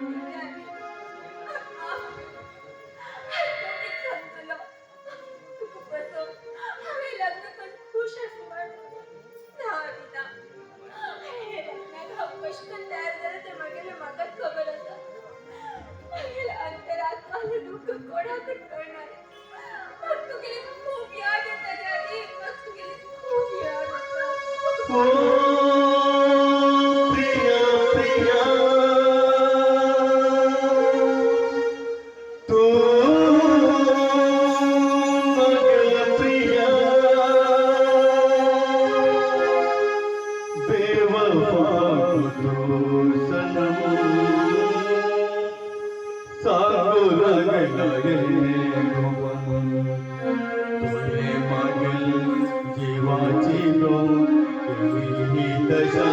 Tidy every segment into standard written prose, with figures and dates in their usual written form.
तूं कितें सांगतलो? तुका पसो हांवें लग्न करून खूश आसा म्हण? ना आदी ना. हे लग्नाक हांव कशें करून तयार जालें तें म्हागेलें म्हाकाच खबर आसा. म्हागेल्या अंतरात्मालें दुख्ख कोणाकच कळना. म्हाका तुगेली खूब याद येता रे आदी, म्हाका तुगेली खूब याद येता. ओ प्रिया प्रिया, तू म्हगेल्या प्रिया, बेवफा तू सनम, सांगू लागला रे मन. तुवें मागल जिवाची गो ही दशा.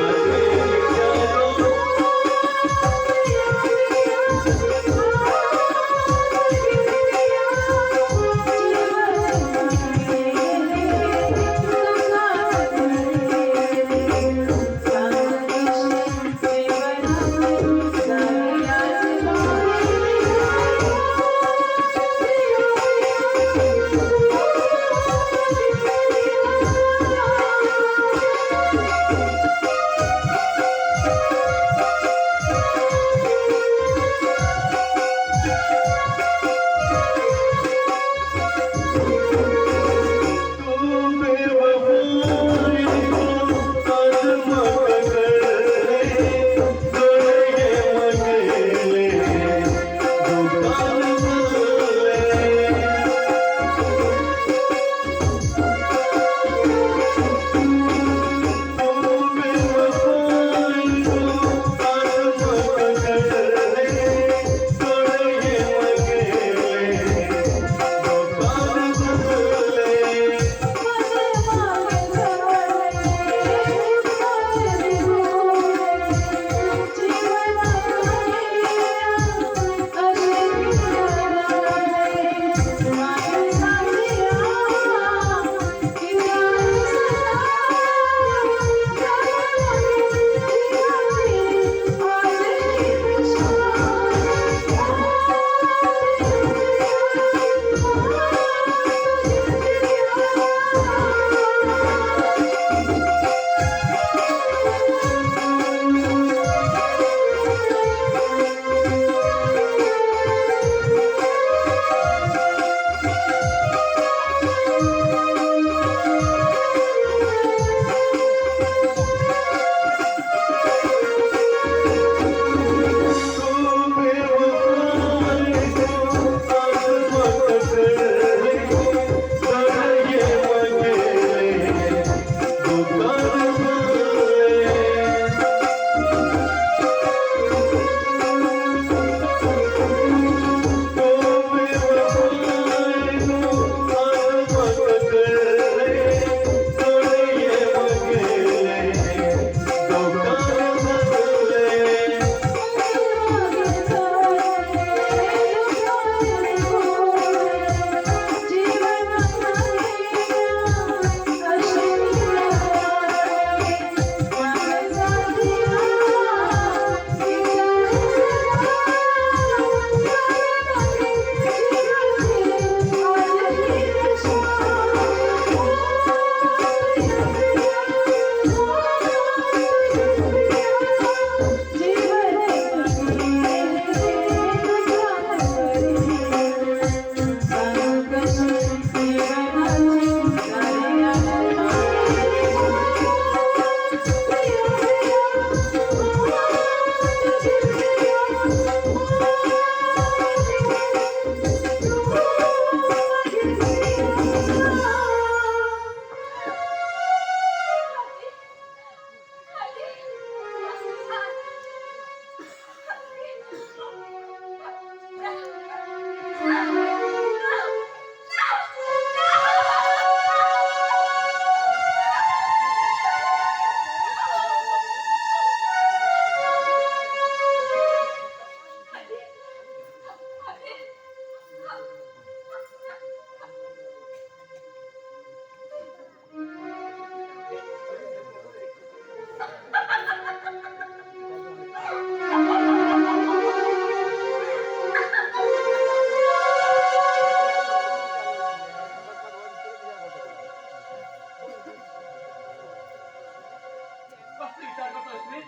कसलो विचार करतो अश्विन?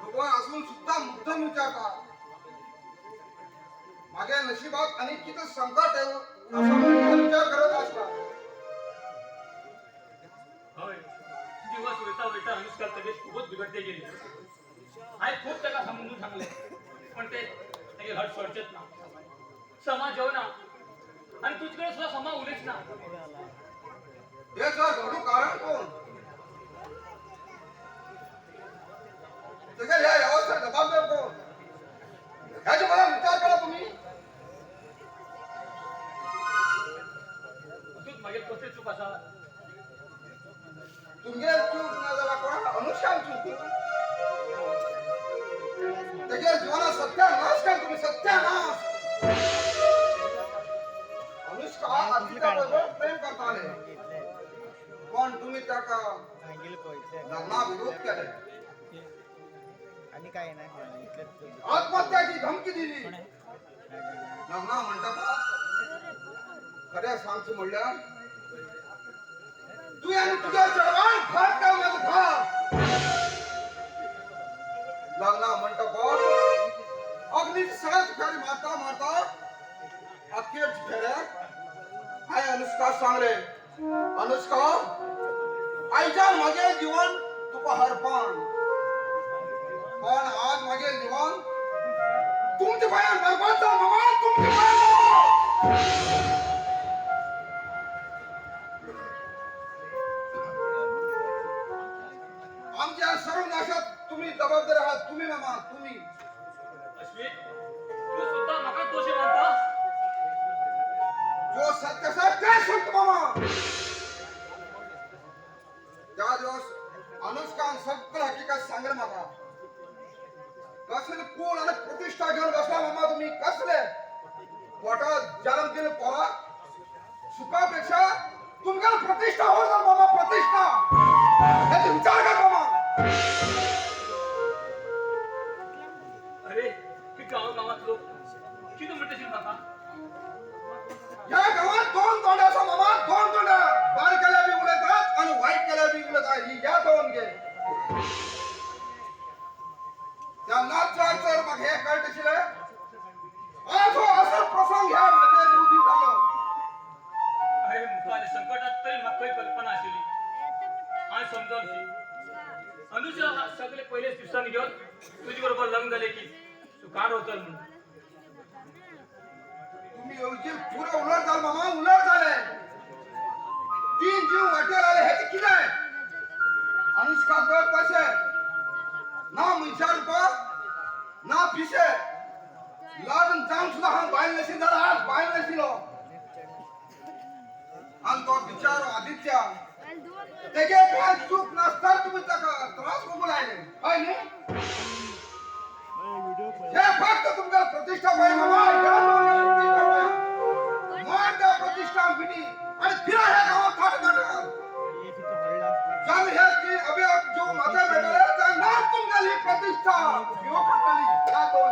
बरोबर असून सुद्धा मुद्दाम विचारता. माझ्या नशिबात आणि किती संकट आहे असा मुद्दाम विचार करत असता. हय, दिवस वयता वयता अनुष्का तब्येत खूपच बिघडते गेली. हांवें खूब ताका समजून सांगलें, पण ते तागे हट सोडचेच ना. समा जेवना आनी तुजे कडेन सुद्दां समा उलयच ना. हे जर घडू कारण कोण? तुझ्या ह्या व्यवस्था जबाबदार कोण? ह्याची मला विचार करा तुम्ही. तूच मागीर कसली चूक आसा? तुमगे चूक ना जाल्यार कोणा अनुष्कान चूक. तेगे जीवनात सत्यानाश कर तुम्ही, सत्यानाश. अनुष्का आदित्या बरोबर प्रेम करताले, पण तुम्ही त्याका लग्ना विरोध केले, आणि काय नाही. आत्महत्याची धमकी दिली. लग्ना म्हणतात खऱ्या सांगचं म्हणल्यार तू आणि तुझ्या चेडवान घात काय माझं घात. लग्ना मंडपात अग्नीची सगळ्यात फेरी मारता मारता अखेर फेऱ्यात हाय अनुष्का सांगले, अनुष्का आयच्या माझे जीवन तुका हरपण, पण आज माझे जीवन तुमच्या पायान बरबाद जाल मामा, तुमच्या पायान बरबाद. आमच्या सर्वनाशात तुम्ही जबाबदार आहात, तुम्ही मामा, तुम्ही. अश्विन, तूं सुद्दां म्हाका दोशी मानता? जो सत्य असा ते सांगतो मामा. त्या दिवस अनुष्कान सगळं हकीकत सांगेल मामा. कसले कोण आणि प्रतिष्ठा घेऊन बसला मामा तुम्ही? कसले पोटात जन्म दिले पोरा सुखापेक्षा तुमच्या प्रतिष्ठा हो जाल मामा, प्रतिष्ठा. याचा विचार कर मामा. अरे, गांव गांवात लोक कितें म्हणटा म्हाका? या गावात दोन तोंड असा मामा, दोन तोंड. बार केल्या बी उलयतात आणि वाईट केल्या बी उलयतात. ही या दोन गे त्या नाच तर मग हे कळत आशिल्लें. आज हो असो प्रसंग ह्या म्हजे उदीत आलो. अरे, मुखार संकटात तरी म्हाका खंय कल्पना आशिल्ली? हांवें समजून अनुजा सगळे पयलेच दिवसांनी घेवन तुजे बरोबर लग्न जालें की सुखान वचल म्हणून. तुम्ही येवजी पुरे उलट जाल मामा, उलट झाले. तीन जीव वाटेर आले हे कितें? अनुष्का पळय कशें ना मनशा रुपा ना पिशे. लग्न जावन सुद्दां हांव बायल नशील जाल्यार आज बायल नाशिल्लो. आनी तो बिचारो आदित्य, तेगे काय चूक नासतना तुम्ही ताका त्रास भोगू लायले, हय न्ही? हे फक्त तुमकां प्रतिष्ठा पाहिजे मामा, ह्या दोगांक प्रतिष्ठा पाहिजे. मार त्या प्रतिष्ठा पिटी आणि फिरा ह्या गावात थाट थाट. जाण हे ती अभि जीव माथ्यार मेळटले तेन्ना तुमगेली प्रतिष्ठा घेवंक पडटली ह्या दोन.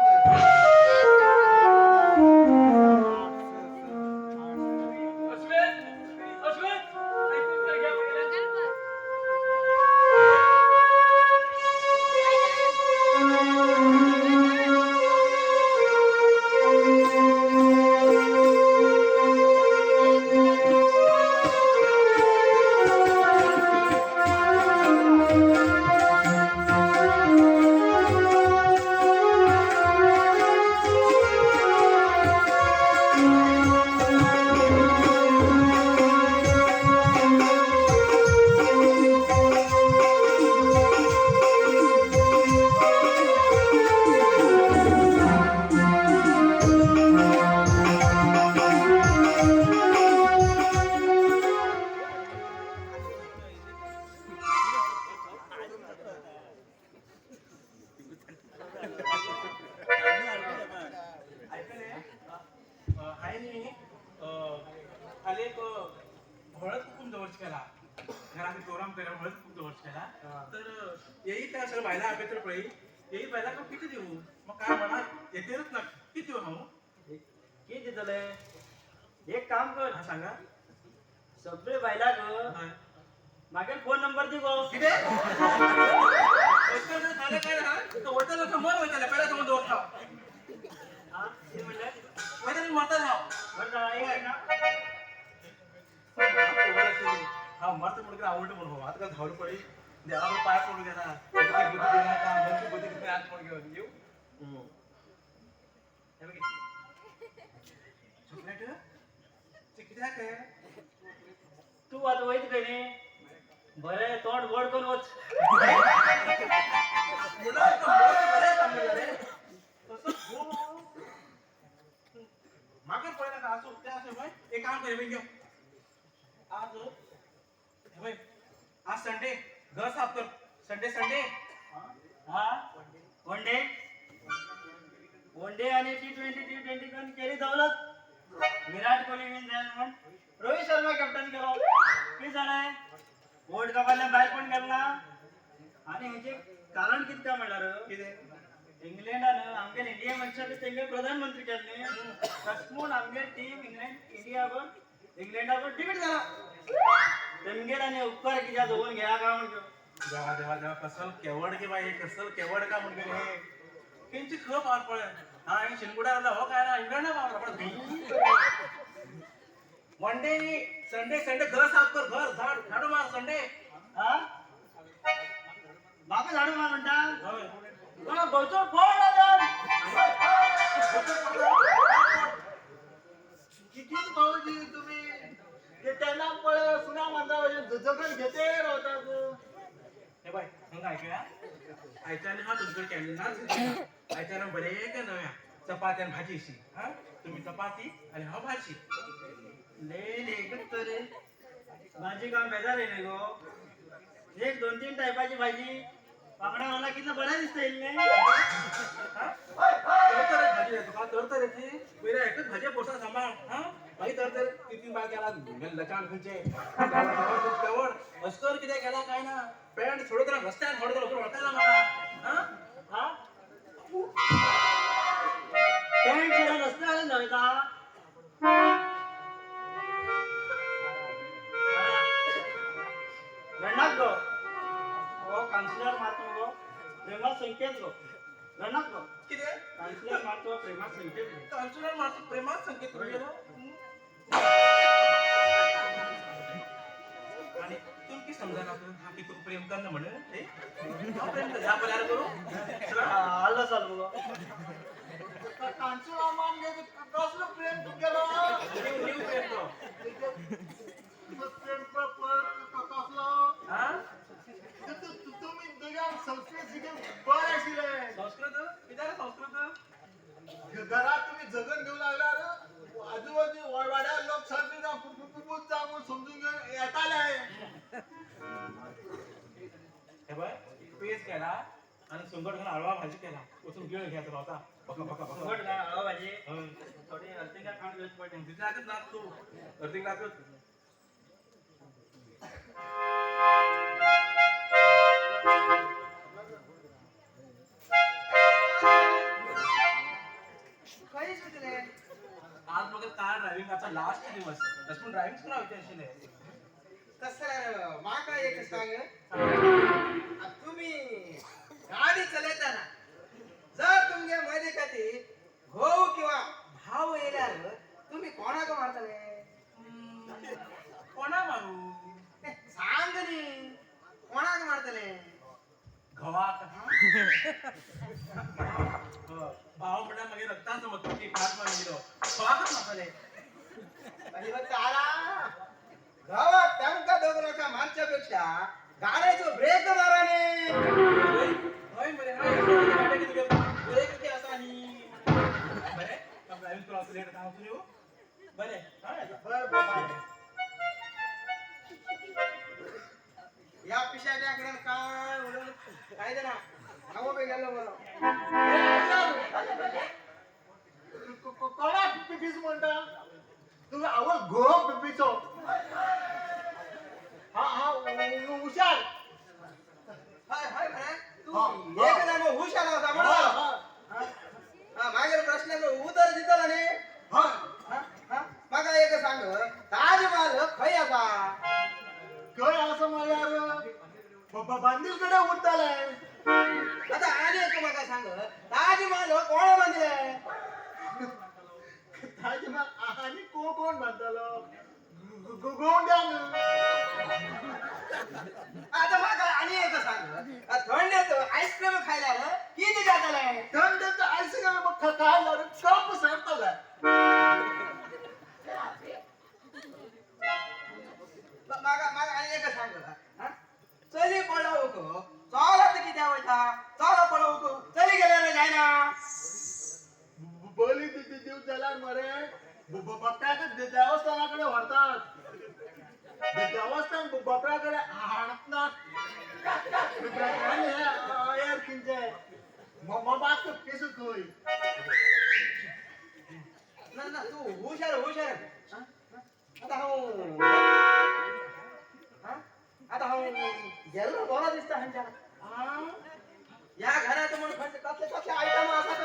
अश्विन, अश्विन, ऐकून तर घ्या पहिले. ऐकले आहे न्ही, फाल्यां एक हळद कुकूम दवरचें केला घरात प्रोग्राम केला, हळद कुकूम दवरचें केला. तर येई त्या सगळ्या बायलां आपयता पळय, येई बायलांक हांव कितें दिवं? मग काय म्हणा येतेरच ना, कितें दिवं हांव? कितें दितलें? एक काम कर. हां, सांगा. सगळे बायलांक हय. मागे फोन नंबर दी गो. कितें वचपाचें जालें काय ना, तो वयतालो असो मर वयताले पेल्या समज दवरता. हा, कितें म्हणलें? वयताले मरताले हांव. बरें जालां, एक ना. हांव मरता म्हणून आवडटा म्हणून हो आतां धांवलो पळय देवा कडेन पांय पडूं घेता, बुद्धी दिनाका, मंदी बुद्धी कितें आत म्हणून घेवन येवं. हे बघ, चॉकलेट ते कित्याक हे? तूं आतां वयता खंय न्ही, बरें तोंड गोड करून वच. म्हणून बरें सांगलें रे. तसो गो म्हाका पळय नाका, आसूं तें आसूं. पळय एक काम कर, बेगीन आज हे पळय, आज संडे, घर साफ कर. Sunday Sunday. हा, वन डे, वन डे आणि टी20 टी20 करून केली दौलत. विराट कोहली विन जायल म्हण रोहित शर्मा कॅप्टन केलो. कितें जालें, वर्ल्ड कपांतल्यान भायर कोण गेलो ना. आनी हेचें कारण कितें काय म्हणल्यार कितें? इंग्लंडान आमगेले इंडिया मनशाक तेंगे प्रधानमंत्री केल्ले, तशें म्हूण आमगे टीम इंग्लंड इंडिया इंग्लंडा डिफीट जाला. तेमगेर आनी उपकार कित्याक दवरून घेया काय म्हण. देवा देवा देवा, कसल केवड गे बाई, कसल केवड का म्हणून हे तेंची खप पावर पळय. हा, हे शिनगुडार हो काय ना, इंग्लंडा पावर पळय. वन डे न्ही, संडे संडे घर साफ कर, घर झाड झाडू मार संडे. हा, म्हाका झाडू मार म्हणटा? हय. तुका गोंयचो कोण आदार? किती भाऊजी तुम्ही ते त्यांना पळय सुना म्हणता जगण घेते रावता. हे बाय, हांगा आयकया, आयच्यान हा तुमच्याकडे कॅन्डल ना, आयच्यान बरें काय नव्या चपाती आनी भाजी अशी. हा, तुम्ही चपाती आनी हांव भाजी. लय एकच तर रे भाजी काम बेजार येयलें गो. एक दोन तीन टायपाची भाजी वांगडा मला कितलं बरें दिसता इल्लें. हा, तरतरे भाजी जाय तुका तरतरेची. पयलीं एकच भाजी पोरसां सांबाळ. हा, मागीर तरतरे तीन तीन बाय केला लचाण खंयचे केवड अस्कर कितें केला काय ना, पॅन्ट सोडत ना रस्त्यान सोडत वळखला म्हाका. हा हा, पॅन्ट सोडून रस्त्यार न्हयता. रडनाक गो, हो काउन्सिलर मारतो गो प्रेमा संकेत गो. रडनाक गो. कितें? काउन्सिलर मारतो प्रेमा संकेत गो. कांचुनान मारतो प्रेमात संकेत तुमगेलो. आणि तुमकी समजा हा की तू प्रेम कर ना म्हणून हे? हांव प्रेम कर ह्या पल्यार करूं. आलो चालू गो. कांचू मान घे, कसलो प्रेम तुमगेलो? न्यू न्यू प्रेम तो. प्रेम कसलो? हा, तुम्ही दोगांक संस्कृत शिकून बरें आशिल्लें. संस्कृत कित्याक संस्कृत? घरात तुम्ही जगण घेऊन लागल्यार आजूबाजू वाड्यार लोक सगळे जावं समजून घेवन येताले. हे पळय, पेज केला आणि सुंगट घालून हळवा भाजी केला, वचून गिळ घ्यायचा रावता बका बका बका. सुंगट घाल हळवा भाजी. हय. थोडी अर्थिंगा खाण घेवची पडली. तितलें लागत ना तूं अर्दीक लागत. खंय सुचले? आज मगे कार ड्रायव्हिंगाचा लास्ट दिवस, तशें म्हूण ड्रायव्हिंग स्कुला वयता आशिल्लें. तसं जाल्यार म्हाका एक सांग, तुम्ही गाडी चलयताना जर तुमगे मदीं खातीर घोव किंवा भाव येयल्यार तुम्ही कोणाक मारतले? कोणा मारू? सांग न्ही, कोणाक मारतले? घोवाक. भाव म्हणल्यार मागीर रक्तान समजता की भात मारलो, घोवाकच मारतले. अरे चाला, घोवाक तांकां दोग लोकां मारच्या पेक्षा गाडयेचो ब्रेक मारा न्ही. हय मरे, हय गाडी कितें ब्रेक कितें आसा न्ही. बरें, ड्रायव्हिंग स्कुला वचून लेट जाता, वचून येवं. बरें, हय. बरं बाबा, या पिशाट्याकडे काय उलोवन काय जाणा, हांव बी गेलो बरो. कोणाक पिपीस म्हणटा तुका? आवय घोव पिपीचो. हा हा, हुशार. हय हय मरे, तूं हा. एक जाण हुशार आसा म्हणून. हा, मागीर प्रश्नाचो उतर दितलो न्ही? हय. हा हा, म्हाका एक सांग, ताजमहाल खंय आसा? खंय आसा म्हणल्यार वडील कडे उरताले. आता आनी एक म्हाका सांग, ताजमहाल हो कोण बांदले? ताजमहाल आनी कोण बांदतालो? गोंड्यान. आता म्हाका आनी एक सांग, थंडेत आयस्क्रीम खायल्यार कितें जातलें? थंडेत आयस्क्रीम खायल्यार कप सरतले. म्हाका म्हाका आनी एक सांग, चली पळोवंक चलत कित्याक वयता? चलो पळोवंक चली गेल्यार जायना. बली दिवं जाल्यार मरे बकऱ्याक देवस्थाना कडेन व्हरतात. देवस्थान बकऱ्या कडेन हाडनात. हे किंचे बाक केसू खंय. ना ना, तूं हुशार हुशार. आतां हांव आतां हांव गेल्लो बरो दिसता हांच्या. ह्या घरांत म्हूण खंयचे कसले कसले आयटम आसात.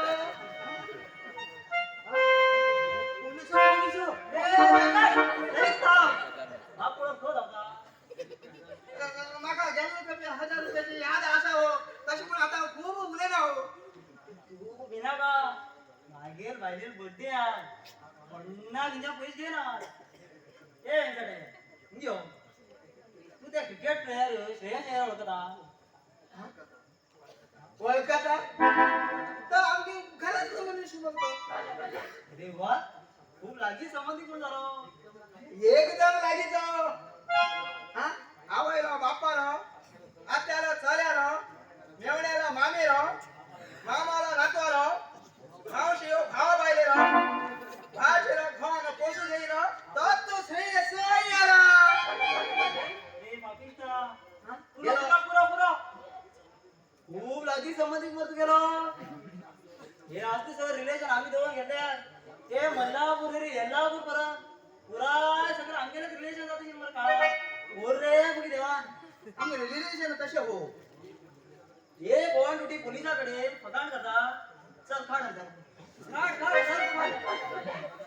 पोलिसो पोलिसो म्हाका गेल्लो 1000 रुपयाची याद आसा हो, तशें पूण आतां खूब उलयना हो. तूं भिनाका, मागीर बायलेर बड्डे आज, कोण्णा तिंच्या पयशे घेना. ए वेंकटे, यो तूं त्या क्रिकेट प्लेयर श्रेयस अय्यर वळखता? वळखता तर आमगे घरांतलो मनीस म्हणतो. अरे वा, खूब लागीं संबंदी कोण जालो? एकदम लागींचो. हा, आवयलो बापालो, आत्यालो चल्यालो, मेवण्यालो मामेलो, मामालो नातवालो, मावशेलो भाव बायलेलो, भाचेलो घोवान पोसू जायलो, तोच श्रेयस अय्यर. ए पापिश्टा, पुरो पुरो पुरो पुरो, खूब लागीं संबंदीत मरे तुगेलो. हे आसते सगळं रिलेशन आम्ही दोघां घेतल्या. ते मल्लापूर रे येल्लापूर परत पुराय सगळं आमगेलेच रिलेशन जाता मरे. काळा ओर रे बघी देवा, आमगे रिलेशन तशें हो. एक ऑन ड्युटी पोलिसा कडेन फकाण करता. चल काड हजार, काड काड हजार काड.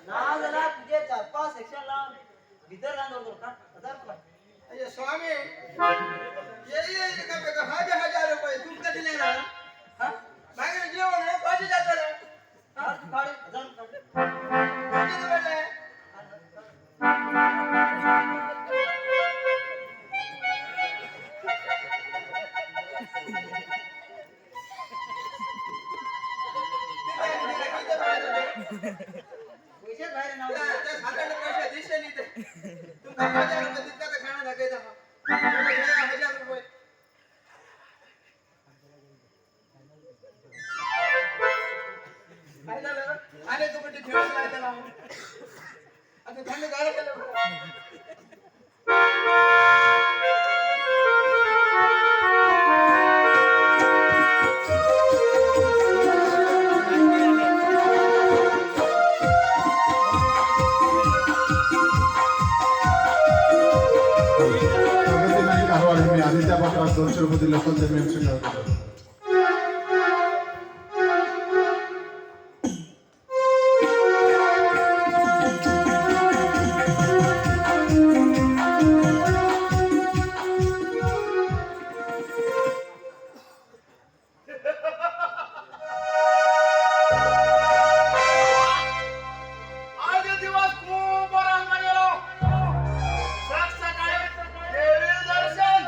ना जाल्यार तुजे 4-5 सेक्शन लावन भितर घालून दवरतलो. काड हजार काड. अरे स्वामी, ये हजार हजार रुपये तुमकां दिले ना, मागीर जेवण कशें जातलें? काड काड हजार काड. खंयचे दवरले? पैसेच भायर ना. ते 7-8 पैसे दिसले न्ही ते. तुमकां 1000 रुपये दितले ते खाणां दाखयता. 1000 रुपये. काय झालं? आले कबड्डी खेळून लायताला. आता थंड गार केलं. प्रगती नाईक अहवाल मी आधी त्या पत्रात 200 रुपये दिले पण ते मी स्वीकार केलं. आज दिवस खूप बरा गेलो. सकाळी देवी दर्शन.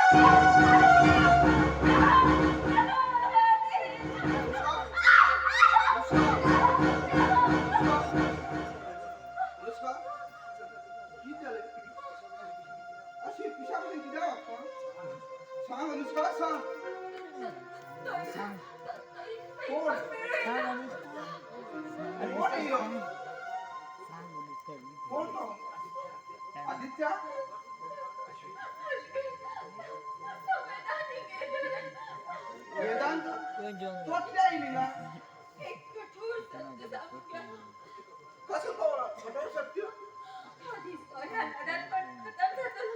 अनुष्का, कितें जालें? अशी पिशा कडेन कित्याक वागता? सांग अनुष्का, सांग. कोण? कोण येयलो? कोण तो? आदित्य? वेदांत? तो कित्याक येयली ना? एक कठोर सत्य सांगूया. कसं कळलं? कठोर सत्य? आधी ह्या नद्यात पण खतम जातलो.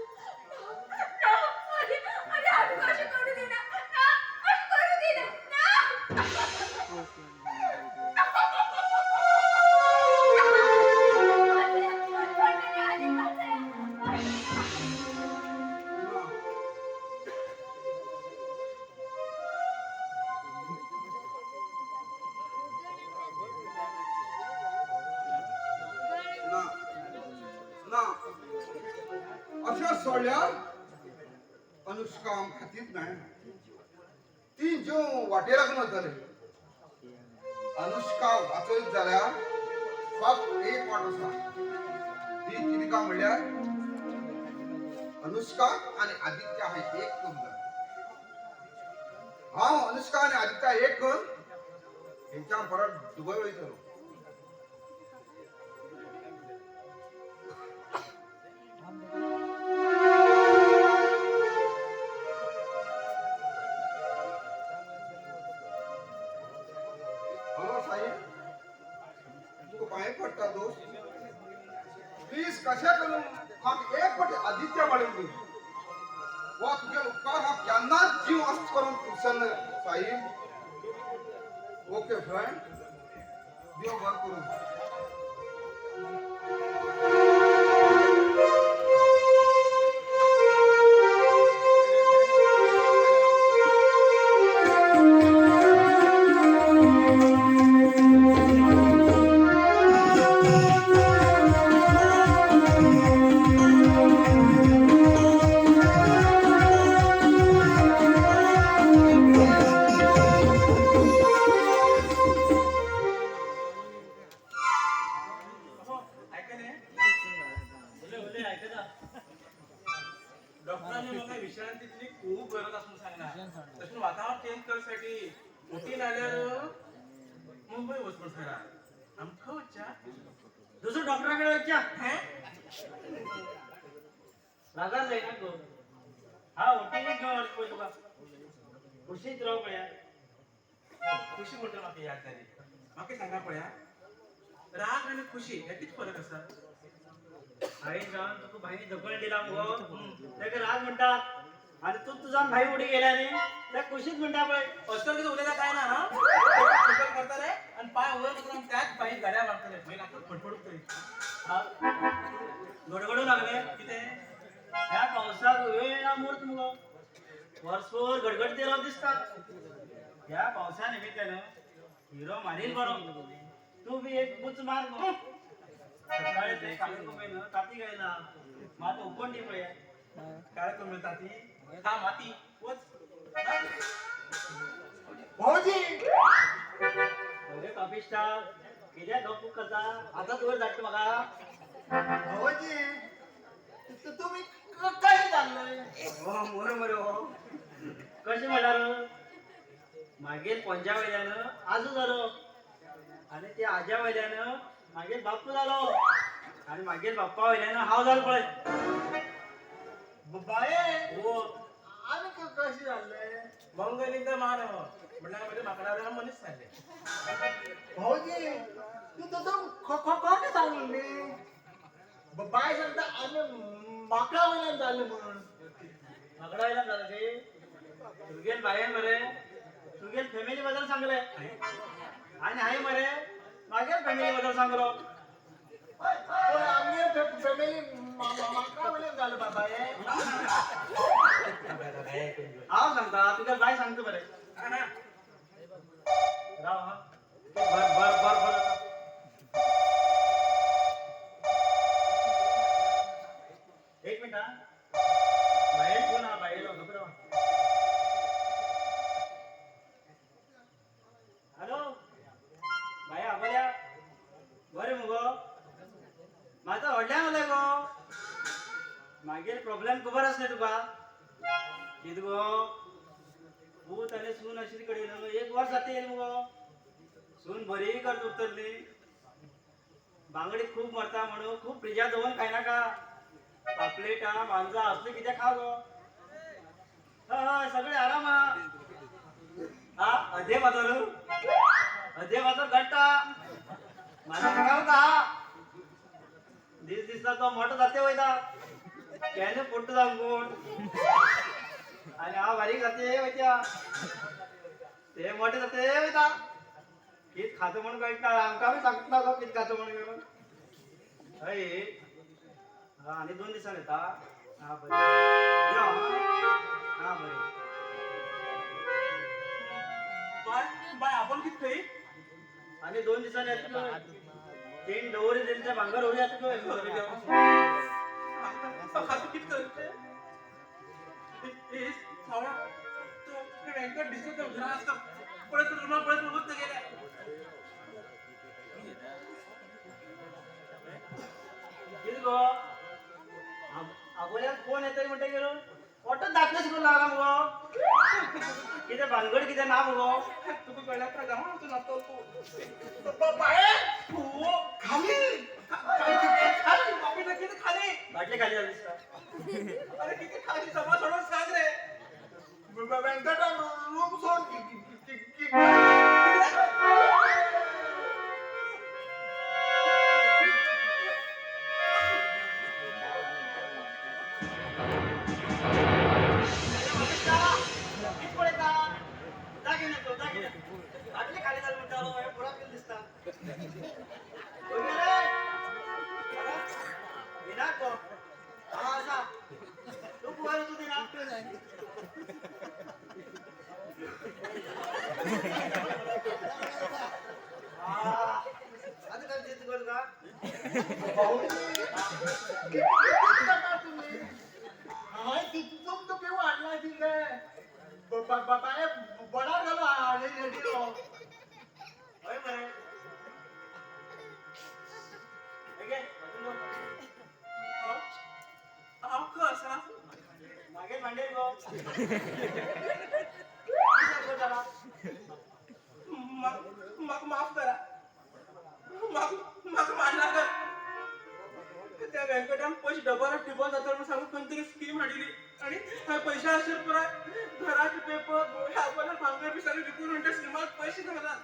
ना, अरे अरे आम्ही कशें करूं दिना? ना, अशें करूं दिना. ना. ना. ना, ना, अशा सोडल्यार अनुष्का आमकां खातीर मेळना. ती जीव वाटेर लागून वतले. अनुष्का वाचयत जाल्यार फक्त एक वाट आसा. ती कितें काय म्हणल्यार अनुष्का आनी आदित्य हांवें एक करूंक जाय. हांव अनुष्का आनी आदित्य एक करून हेंच्या परत दुबय वयतलो. हॅलो साहेब, तुका पांय पडटा दोस्त, प्लीज कशें करून म्हाका एक फावटी आदित्य मेळून दी. वा तुगे उपकार हांव केन्नाच जीव अस्त करून विसरना साहेब. ओके फ्रेंड, देव बरें करूं. हो, ऐकले. उलय उलय, ऐकता. डॉक्टरांनी म्हाका विश्रांतीतली खूब गरज आसा म्हणून सांगला. तशें वातावरण चेंज करसाठी उटी नाल्यार मुंबय वच म्हूण सांगला. आमकां वचच्या. दुसऱ्या डॉक्टराकडे वचच्या. हें. रागार जायना गो. हा उटीनीच घेवन वच पळय तुका. खुशीत राव पळया. खुशी म्हणटा म्हाका याद जाली. म्हाका सांगा पळया, राग आनी खुशी हे कितें फरक आसा? हांवें जावन तुका भाई धकळ दिला मुगो, ताका राग म्हणटात. आनी तूं तुझ्यान भाई उडी गेल्या न्ही, त्या खुशीत म्हणटा पळय. अशें कितें उलयता काय ना. हा, फटफट करतले आनी पांय वयर करून त्याच पांय गाड्या मारतले. मागीर आतां फटफट तरी. हा, गडगडू लागले. कितें? ह्या पावसाक वेळ ना मूर्त मुगो. वर्सभर गडगडते राव दिसता. ह्या पावसा निमित्तान हिरो मारील बरो. तूं बी एक बुच मार गो. सकाळी ते काळे कोंबेन ताती गायला मात उकोण दी पळया. काळे कोंबे ताती हा माती वच. भाऊजी. अरे पापिश्टा, कित्याक गप्प करता? आतांच वयर धाडटा म्हाका. भाऊजी, तुम्ही कशें जाल्ले? हो मोर मरे हो. कशें म्हणल्यार मागीर पोंज्या वयल्यान आजो जालो आनी त्या आज्या वयल्यान मागीर बाप्पू जालो आनी मागीर बाप्पा वयल्यान हांव जालो पळय. बाये. हो. आमी कशें जाल्ले? मंगलिंद मानव म्हणल्यार म्हजे माकडां मनीस जाल्ले. भाऊजी, तूं तसो खोटें सांगलें न्ही. बाय सांगता आमी माकडा वयल्यान जाल्ले म्हणून. माकडा वयल्यान जालें ते तुगेल बायेन मरे तुगेल फॅमिली बद्दल सांगलें आनी हांवें मरे मागेल फॅमिली बद्दल सांगलो. पण आमगे फॅमिली माकडा वयल्यान जालें बाये. हांव सांगता तुगेल बाय सांगता मरे. राव हा, बर बर बर बर. एक मिनिट हा, बाहेर कोण हा? बाहेर खबर. खबर आसलें तुका कितें गो पूत आनी सून आशिल्ली कडेन एक वर्स जाता येयली मुगो सून बरी करत उरतली बांगडी खूब मरता म्हणून खूब फ्रिजा दवरून खायनाका पापलेटां मांजा असलें कितें खा गो. हय हय सगळे आराम हा. हा अधे फातर अधे फातर घडटा म्हाका सांगता दीस दिसता तो मोठो जाते वयता केन्ना पोट्टो जावन कोण आनी हांव बारीक जाते वयता ते मोठे जाते वयता कित खातो म्हणून कळटा आमकां बी सांगता तो कित खातो म्हणून. हय हा आनी 2 दिसान येता. हा बरें यो. हा बरें बाय बाय आपण कित खंय आनी 2 दिसांनी येता. 3 डोरी दिले ते भांगर होळी येता. खातो कित करते सावळा तो व्यंकट दिसत घरा आसता पळयत रुमा पळयत वत गेले. कितें गो आबोल्याक फोन येता म्हणटा गेलो पोटच दाखलेच करून लागला मुगो कितें भानगड कितें ना मुगो तुका कळ्ळ्या गांवां वचून आसतो तूं बाय खाली खाली बापी किती खाली बाटली खाली जाली दिसता. अरे किती खाली सभा सोडून सांग रे. व्यंकटान रूम सोड. कित पळयता जा घेवन येतो जा घेवन येतो. बाटली खाली जाली म्हणटा हें पुरा कितें दिसता. दिना गो. हा आसा तूं कुवार तूं दिना. आतां काय दिसता गो तुका? किती तुम्ही हांवें तुमकां पिवू हाडला तितलें बाय बडार घालो हाडे हय मरे. हे घे, बाजून दवर. हांव खंय आसा? मागीर मांडेर गो. कितें गो जाला? म्हाका माफ करा. म्हाका मारनाका. त्या व्यंकटान पयशे डबल टिबल जाता म्हणून सांगून खंय तरी स्कीम हाडिल्ली आनी हांवें पयशे आशिल्ले पुराय घराचे पेपर आपल्याला भांगर बी सगळें विकून म्हणटा स्किमाक पयशे घाला.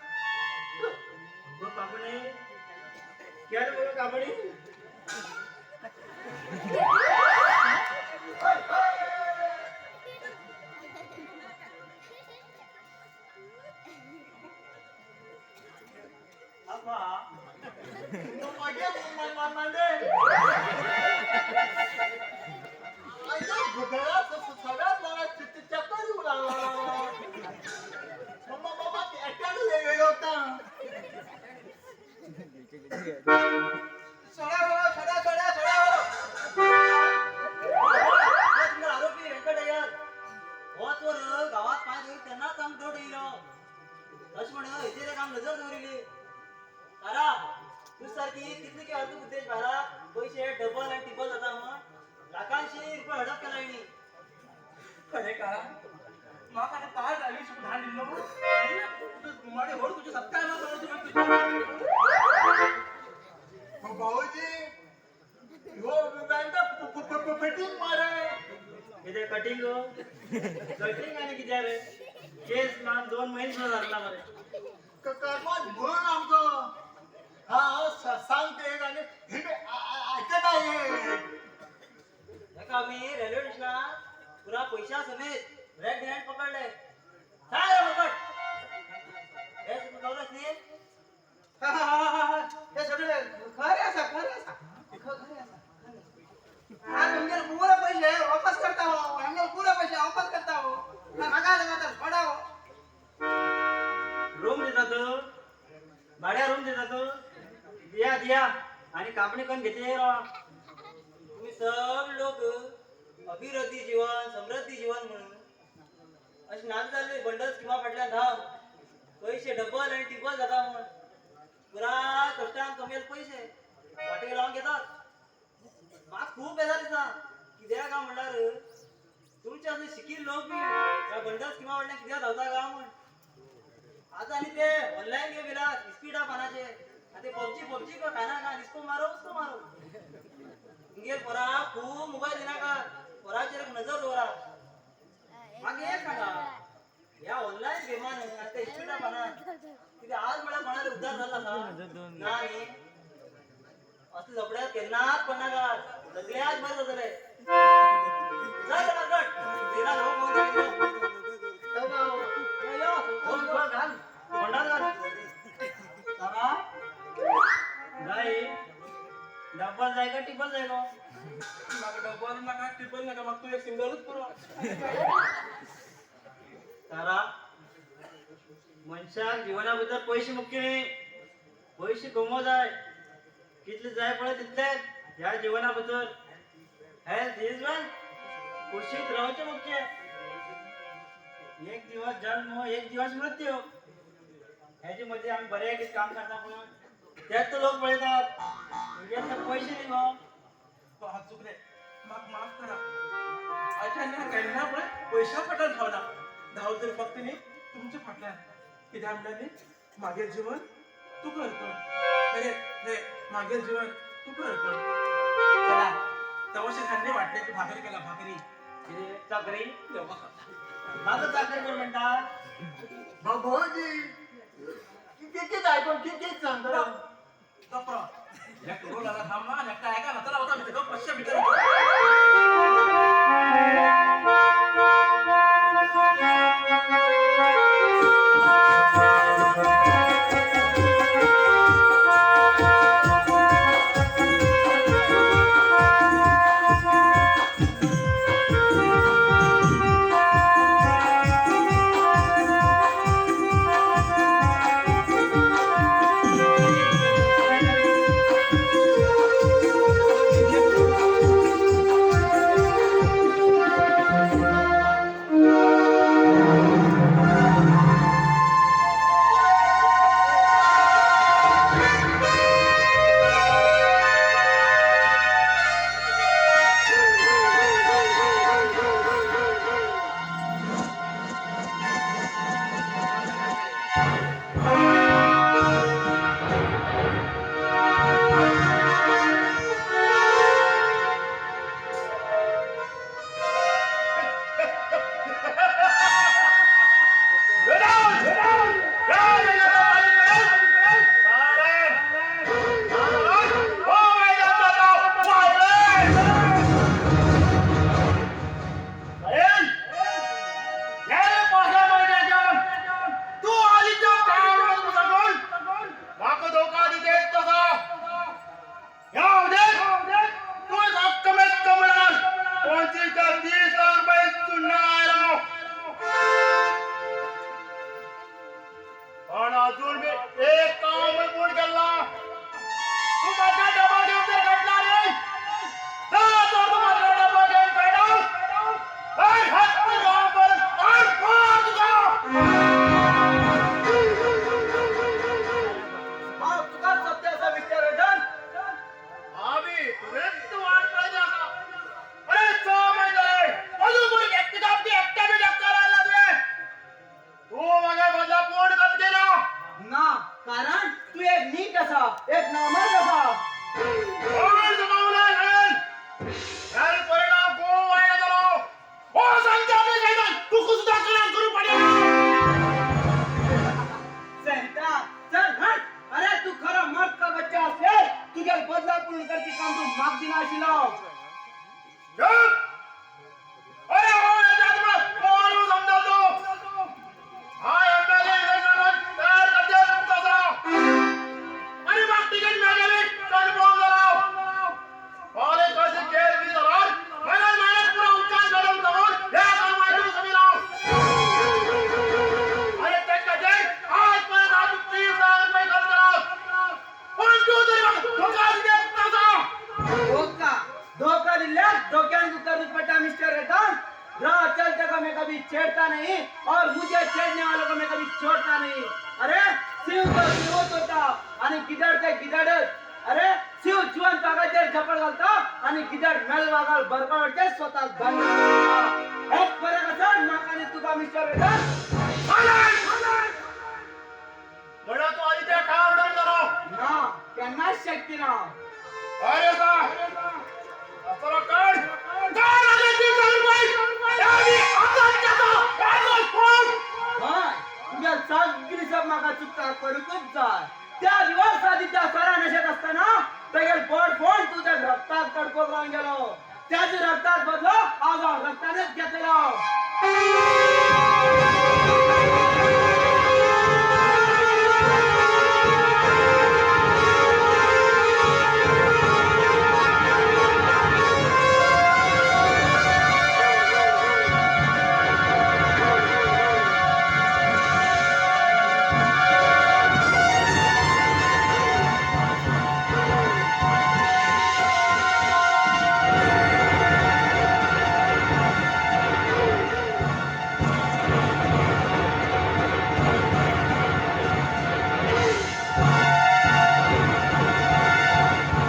गो कापणी केलं गो कापणी. अब्बा मागे मांडे घरात सगळ्यात मला चक्कर येऊ लागला. मम्मा बाबा एकट्याने होता. सोडा हो, सोडा सोडा सोडा हो. तुमचा आरोपी व्यंकट अय्यर होच वर गावात पाय दवरी तेन्नाच आमकां दोड येयलो. अशें म्हणून हेचेर एक आमी नजर दवरिली. कारा तूं सारकी कितली की अर्द उद्देश भायरा पयशे डबल आनी टिबल जाता म्हण लाखांशी रुपया हडप केला हिणी. खरें का म्हाका आनी कार ड्रायव्हिंग शिकून धाड दिल्लो घुमाडे व्हड तुजी सत्यानाश जावं तुवें तुजें. भाऊजी हो व्यंकट फिटिंग मारे. कितें कटींग गो कटींग आनी कितें रे केस मान 2 म्हयने सुद्दां जाले ना मरे. कर्मात भरून आमचो हा सांगते आनी आयकता एक. ताका आमी रेल्वे स्टेशनार पुरा पयशा समेत रेड हँड पकडले. सांग रे फकट हे तुका खबर आस न्ही? हा, हा, हा, हा, हा. हे सगळे खरें आसा खरें आसा खरें आसा. हा तुमगेले पुरे पैसे वापस करता हो. आमगेले पुरे पैसे वापस करता हो. म्हाका सांगता सोडा हो. रूम दितात भाड्या रूम दितात दिया दिया आणि कापणी करून घेते राव. तुम्ही सगळे लोक अभिवृद्धी जीवन समृद्धी जीवन म्हणून अशें नाक जाले बंडल स्किमा फाटल्यान धांव पयशे डबल आनी टिबल जाता म्हण पुराय कश्टान कमयले पयशे वाटेक लावन घेतात. म्हाका खूब बेजार दिसता. कित्याक काय म्हणल्यार तुमचे असले शिकील लोक बी ह्या बंडल स्किमा वयल्यान कित्याक धांवता काय म्हण. आतां आनी ते ऑनलायन गेम येयला स्पीड आहा पानाचे, आनी ते पबजी पबजी खायना का, इसको मारो उसको मारो. तुमगेर पोराक खूब मोबायल दिनाका, पोराचेर एक नजर दवरा. मागीर एक सांगा, ह्या ऑनलायन गेमान आनी ते स्पीड आहा पानान कितें आज म्हळ्यार कोणाचो उद्धार जाल्लो आसा ना न्ही. असले लफड्यार केन्नाच पडनाका, सगळ्याक बरें जातलें. चल मार्कट दिना लोक घाल तोंडात घाल. बाबा नाही डबल जाय का ट्रिपल जाय गो? म्हाका डबल नाका ट्रिपल नाका, म्हाका तूं एक सिंगलूच पुरो. तारा, मनशाक जिवना भितर पयशे मुख्य न्ही, पयशे कमोवंक जाय, कितले जाय पळय तितलेच ह्या जिवना भितर. हेल्थ is wealth, कुशीत रावचें मुख्य. एक दिवस जन्म एक दिवस मृत्यू, हेजे मदीं आमी बरें कितें काम करता पळय तेच तर लोक पळयतात. तुगे तर पयशे न्ही गो. हात चुकले, म्हाका माफ करा. अशें न्ही केन्ना पळय पयशा फाटल्यान धांवना, धांवत तरी फक्त न्ही तुमच्या फाटल्यान. कित्याक म्हणल्यार न्ही मागीर जीवन तुका अर्पण. अरे रे मागीर जीवन तुका अर्पण. चला तवशे खांदे वाटण्याची भाकरी केला, भाकरी कितें चाकरी? देवा. म्हाका चाकरी कोण म्हणटा? भाऊजी किती आयकून किती सांगता? गप्पा या करोनाला थांबला आणि एकटा ऐका ना, चला होता मी गप्प पश्चा भितर. कभी छेड़ता नहीं और मुझे छेड़ने वालों को मैं कभी छोड़ता नहीं. अरे सिंह तो सिंहच होता आणि गिदड ते गिदडच. अरे शिव जिवंत वागाचेर झपड घालता आणि गिदड मेल वागाल बरकावटचे स्वतःक दंड दिता. हेच फरक आसा म्हाका आनी तुका मिस्टर वेदन. म्हणल्यार तूं आदित्य काय ऑर्डर केलो? ना, केन्नाच शक्य ना. अरे सा चला काढ काढ आदित्य, काढ बाई. आणि आता त्याचा त्याचा फोन. हय, तुझ्या सगळी सब म्हाका चुकता करूकच जाय. त्या दिवस आदित्य सारा नशेत असताना तेगेल बोट फोन तुझ्या रक्तात कडको लावून गेलो. त्याच रक्तात बदलो आज हांव रक्तानच घेतलो.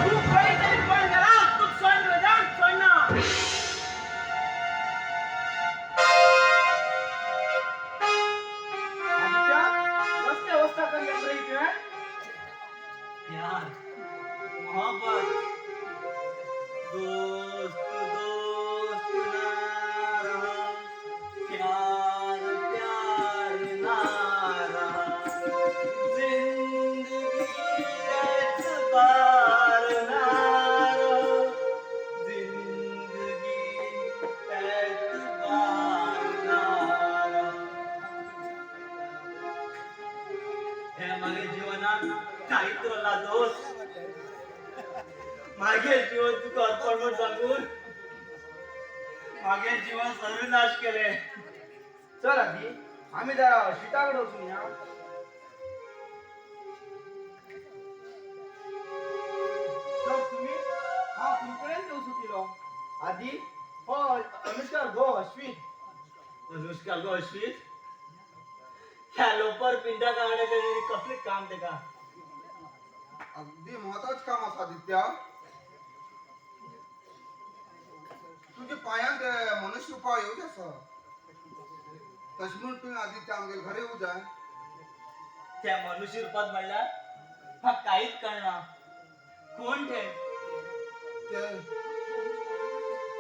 तू खंय तरी पण गेला, तूं सोड वेदांत, सोडना. आदित्य, कसली अवस्था करल्या रे तुवें? प्यार, मोहब्बत, दोस्त दोस्त ना रहा, प्यार प्यार ना रहा, जिंदगी एतबार ना रहा, जिंदगी एतबार ना रहा. हे मागे जीवनात काहीच उरला दोस्त. मागे जीवन तुका अर्पण म्हण सांगून मागे जीवन सर्वनाश केले. चल आदी, आमी जरा शिताकडे वचून या. चल तुम्ही, हांव तुमकडेन येवंक सुटिलो. आदी, हो अनुष्कार गो अश्वीन. अनुष्का गो अश्वीन, ह्या लोपर पिंडा कागडे कसले काम तेका? अगदी महत्वाचं काम आसा आदित्य. तुझ्या पायांत मनुष्य रूपा येवचे आसा. तशें म्हूण तुवें आदित्य आमगेर घरा येवं जाय. त्या मनुष्य रूपात म्हणल्यार म्हाका कांयच कळना. कोण ते? ते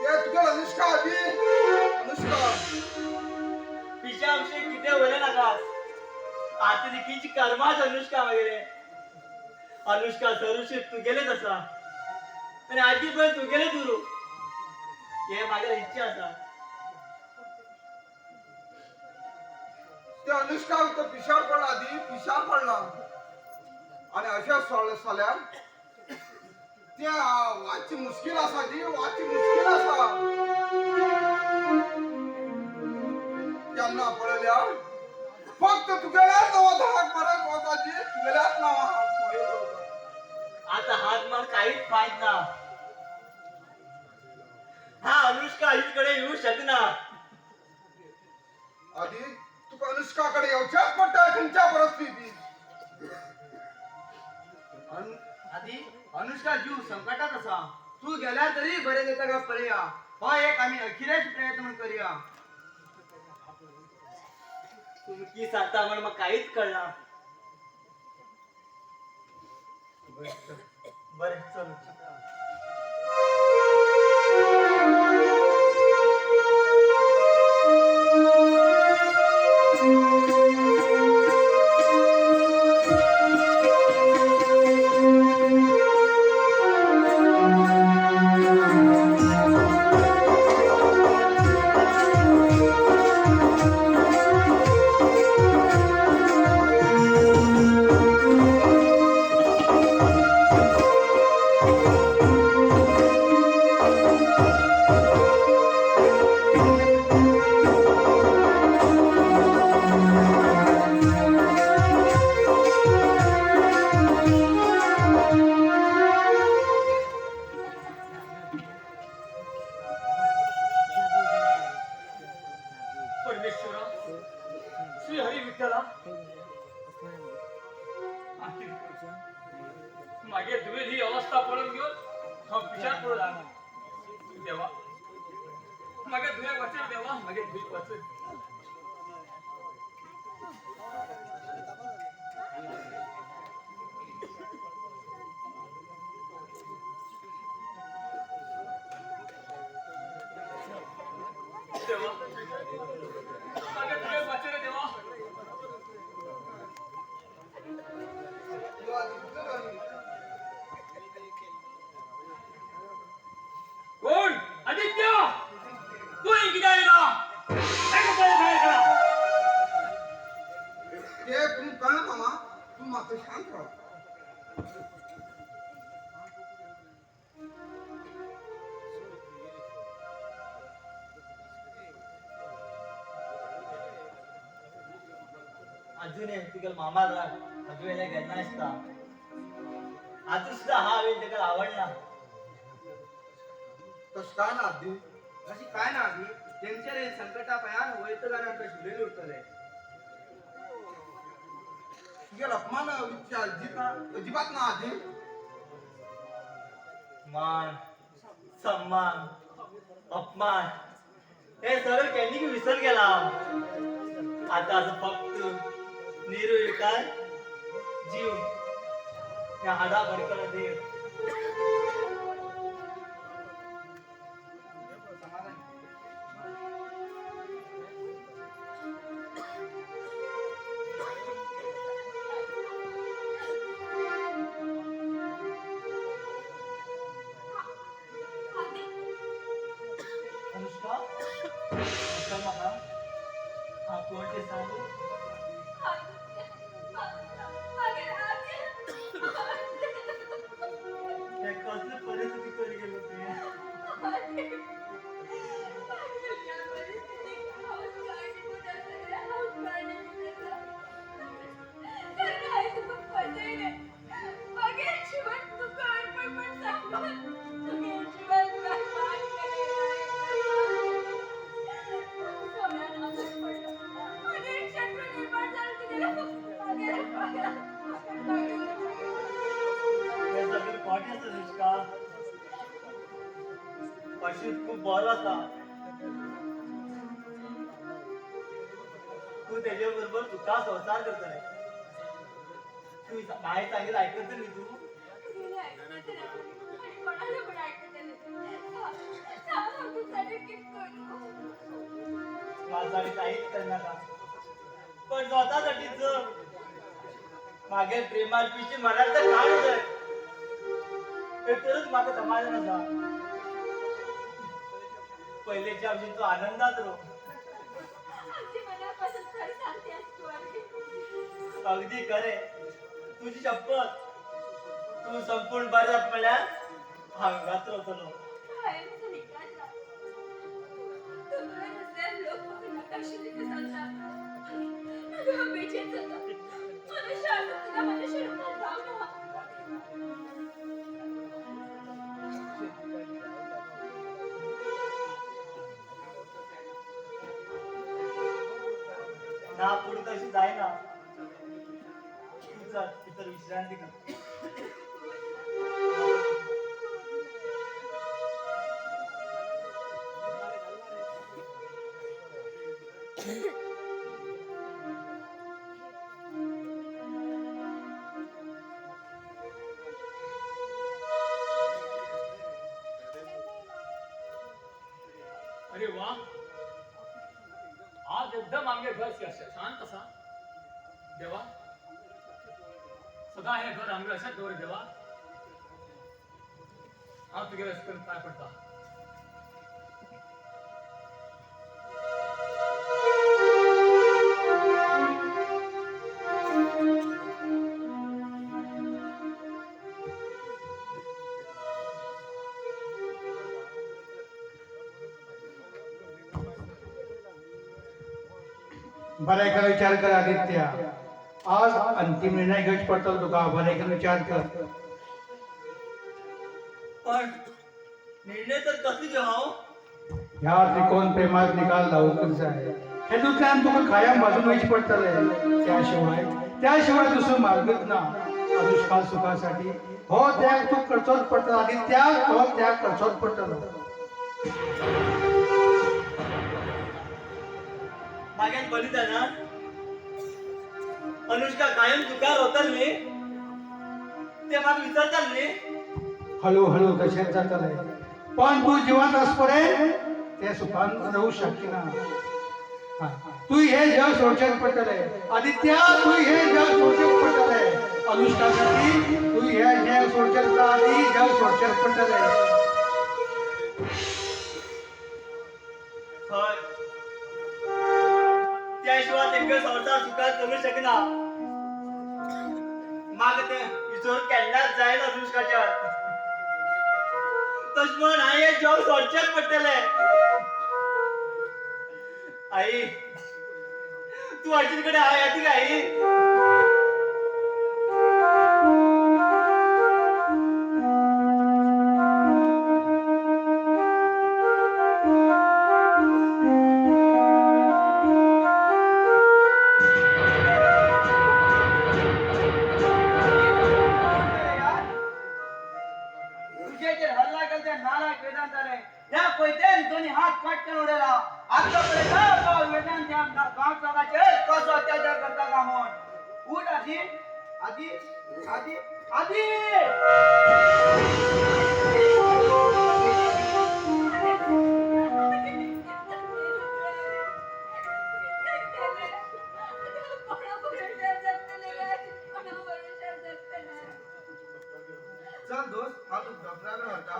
ते तुगे अनुष्का आदी, अनुष्का. पिशा विषयी कितें उलय नाका. आतां देखींची कर्माच अनुष्का वगैरे. अनुष्का सरुशीत तुगेलेच आसा आनी आजी पळय तुगेलेच उरूं हे म्हागे इच्छा आसा. ते अनुष्का तो पिशार पडला आदी, पिशार पडला. आणि अशा सोडले जाल्यार ते वाची मुश्कील आसा जी, वाची मुश्कील आसा. केन्ना पळयल्यार फक्त तुगेल्याच नांवाचो हाक मारत वता जी, तुगेल्याच नांवा हाक मारीत वता. आता हात मार काहीच फायद ना. हा अनुष्का आईकडे येऊ शकना. आधी तुका अनुष्का कडे येवच्याच पडटा खंयच्या परिस्थितीत. आदी, अनुष्का जीव संकटात आसा. तूं गेल्यार तरी बरें जाता काय पळया. हो एक आमी अखिरेच प्रयत्न म्हूण करया. तुमकी सांगता म्हण म्हाका काहीच कळना. बरें चल. परमेश्वरा, श्री हरी विठ्ठला, आखिर मागीर तुवें ही अवस्था पळोवन घेवन हांव विचार पडूं लागलो. देवा मागीर तुवें वाचय, देवा मागीर धुवेक वाचय. देवा मागीर तुवें वाचय रे देवा. यो आदी, चल आदी. कोण? आदित्य, तू कित्याक येयला? ताका पळय भायर काड. ते तुम कळना मामा, तूं मातसो शांत राव. अजून तुगेलो मामा राग म्हजे वेल्यान घेतना आसता. आजून सुद्दां हा हांवें ताका आवडना. तशें काय ना आदी. अशी काय ना आदी, तेंचेर हे संकटा पयान वयता जाल्यार आमकां शिवलेले उरतले. तुगेलो अपमान विचार अजिबात ना आदी. मान, सन्मान, अपमान हे सगळं केन्ना विसर गेला. आता असं फक्त निर्विकार जीव त्या हाडा भडकला देव. समाधान. आदी. अनुष्का, अनुष्का, म्हाका हा कोण ते सांग. मागीर आदी. हे कसली परिस्थिती करी गेलो तुवें? आदी, मागीर ह्या परिस्थितीक हांवच कारणीभूत आसा रे, हांवच कारणीभूत आसा. कारण हांवें तुका फसयलें. मागीर जिवन तुका अर्पण म्हूण सांगून तुगेलें जिवन बरबाद केलें. सगळ्यान हांवच पडलो आनी एक शत्रू निर्माण जालो तुगेलो. मागीर मागीर मागीर हे सगळें खोटें आसा अनुष्का. अशीत खूब बरो आसा. तूं तेजे बरोबर तुका संवसार करतलें. तूं मागीर सांगीत आयकतली न्ही तूं? तुगेलें आयकतलें आनी कोणालें म्हूण आयकतलें? सांग, हांव तुज्यासाठी कितें करूं? माझ्यासाठी काहीच करनाका, पण स्वतःसाठी जग. मागे प्रेमात पिशी मनात तर काढ जाय, हे तरच म्हाका समाधान आसा. पयलेच्या भशेन तूं आनंदात रो. अगदी मनापासून खरं सांगते तू आदी. अगदी खरे, तुझी शपथ. तूं संपूर्ण बरें जाता म्हळ्यार हांगाच रावतलो. हांवें म्हजो निकाल ना. तूं आसल्यार लोक म्हाका नाका आशिल्लें तें सांगता. मागीर हांव बेचैन जाता. मनुष्य आसून सुद्दां मनुष्य रुपान रावना. ना, पुढे तशी जायना. तू चल भितर, विश्रांती कर. अरे वा, आज एकदम आमगे घर शांत असा. देवा, सदा हे घर आमगे अशेंच दवर देवा. हांव तुगेले अशें करून पांय पडटा. बरें एका विचार कर आदित्य. आज अंतिम निर्णय घेवचो पडटलो तुका. बरें करून विचार कर. पण निर्णय तर कसलो घेवं हांव? ह्या त्रिकोण प्रेमात निकाल लावूंकच जाय. हेतूंतल्यान तुका कायम बाजून वयचें पडटलें. त्या शिवाय दुसरो मार्गच ना. अनुष्का सुखासाठी हो त्याग तूं करचोच पडटलो आनी त्याग हो त्याग करचोच पडटलो. मागीर बलिदाना अनुष्का कायम दुखार वतल न्ही, ते म्हाका विचारताल न्ही. हळू हळू तशेंच जातलें, पण तूं जिवंत आसपर्यंत ते सुखान रावूं शकना. तूं हें जग सोडचेंच पडटलें आदित्या, तूं हें जग सोडचेंच पडटलें. अनुष्कासाठी तूं हें जग सोडचेंच पडटलें आनी जग सोडचेंच पडटलें. हय, त्या शिवाय तेंका संवसार सुखान चलूं शकना. म्हाका तें विचार केन्नाच जायना अनुष्काच्या. तशें म्हण हांवें हें जग सोडचेंच पडटलें. आई, तूं आजी कडेन हांव येता काय आई? तुझेचेर हल्ला केला त्या नालायक वेदांताने ह्या कोयत्यान दोन्ही हात काटकन उडयला. आता पळयता वेदांत ह्या गांव लोकांचेर कसो अत्याचार करता का म्हूण. उठ आदी, आदी, आदी, आदी. चल दोस्त, हांव तुका डॉक्टरा कडेन व्हरता.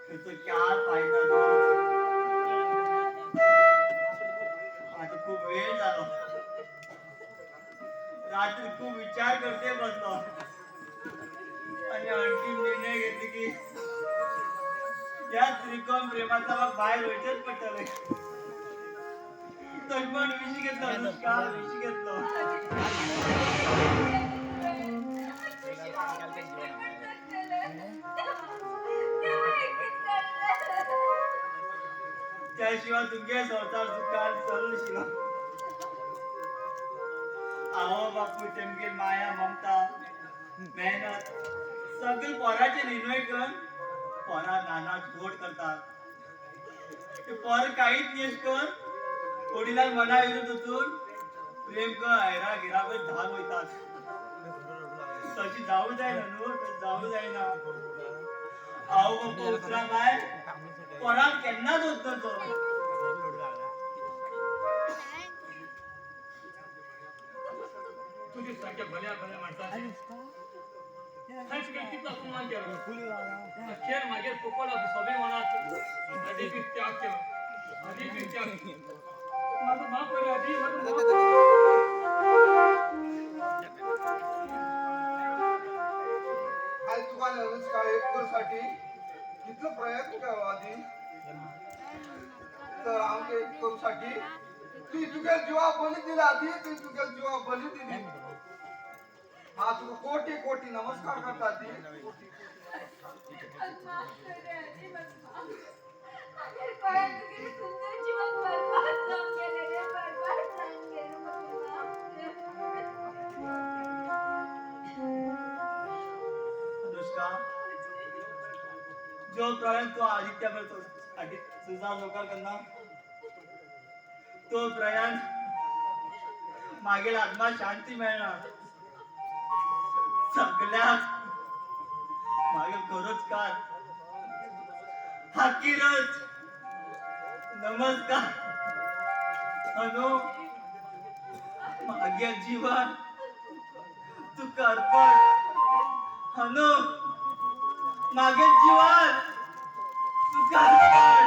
तुजो काय फायदा दोस्त, आता खूप वेळ झालो. रात्री खूप विचार करते बसलो आणि अंतिम निर्णय घेतले की या त्रिकोण प्रेमाचा मग बाहेर वयचेच पडटले. तशें म्हण विशी घेतलो अनुष्का, विशी घेतलो. त्याशिवाय तुमगे संवसार सुखान चलू शिलो. आवो बापूय तेमगेर माया ममता मेहनत सगळे पोराचे निर्णय करून पोरा नाना गोड करतात. ते पोर काहीच न्ही करून वडिलांक मना विरुद्ध वचून प्रेम कर हैरा गिराबर धांव वयतात. तशी जावूं जायना न्हू, तशी जावूं जायना. आवो बापूय उतरां भायर पोरांक केन्नाच वचना तो. तुझे सारख्या भल्या भल्या माणसाचे हांवें तुगे कितलो अपमान केलो. अखेर मागीर फुकट सगळे मनात आदी बी त्याग केलो, आदी बी त्याग. म्हाका माफ कर आदी, म्हाका माफ कर. आयज तुका आनी अनुष्का एक करसाठी कितलो प्रयत्न केलो आदी, तर आमकां एक करूसाठी तुवें तुगे जिवा बली दिली आदी, तुवें तुगे जिवा बली दिली. हा तुका कोटी कोटी नमस्कार करता आदी. सुंदर जीवन बरबाद जावन गेलें रे, बरबाद जावन गेलें. अनुष्का, जो प्रयत्न तो आदित्य तुझा लोकर करना तो प्रयाण मागील आत्मा शांती मेळना. सगळ्याक मागील खरोच कार हाकीरच नमस्कार अनु. मागील जीवन तुका अर्पण. अनु, मागील जीवन तुका अर्पण.